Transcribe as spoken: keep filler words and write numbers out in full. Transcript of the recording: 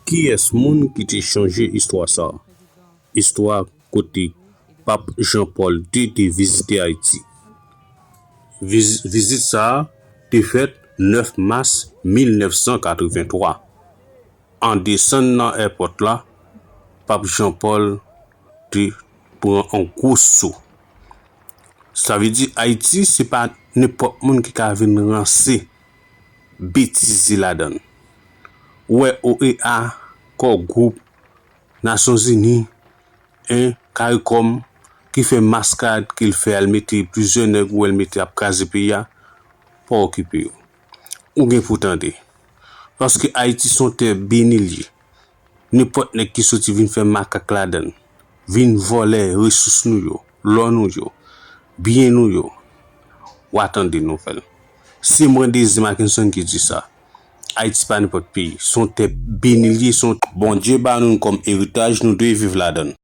Kiyès moun ki te chanje istwa sa a? Istwa kote Pap Jan Pòl de te vizite Ayiti. Viz- vizit sa a te fèt nèf mas mil nèf san katrevenntwa. An desann nan èpòt la, Pap Jan Pòl te pran yon gwo so. Sa vle di Ayiti se pa nenpòt moun ki ka vin ranse, betize ladan l. Ou wè O E A, Core Group, Nasyonzini, en, CARICOM, ki fè maskad ke l fè al mete plizyè nèg ou wè l mete ap kraze peyi a, pa okipe yo. Ou gen pou tande. Paske Ayiti se yon tè beni l ye. Nenpòt nèg ki soti vin fè makak ladan l, vin vòlè resous nou yo, lò nou yo, byen nou yo, w a tande nouvèl. Se mwen Désir Mackenson ki di sa. Ayiti pa nenpòt peyi. Se yon tè beni l ye, se yon Bondye ba nou l kòm eritaj, nou dwe viv ladan l.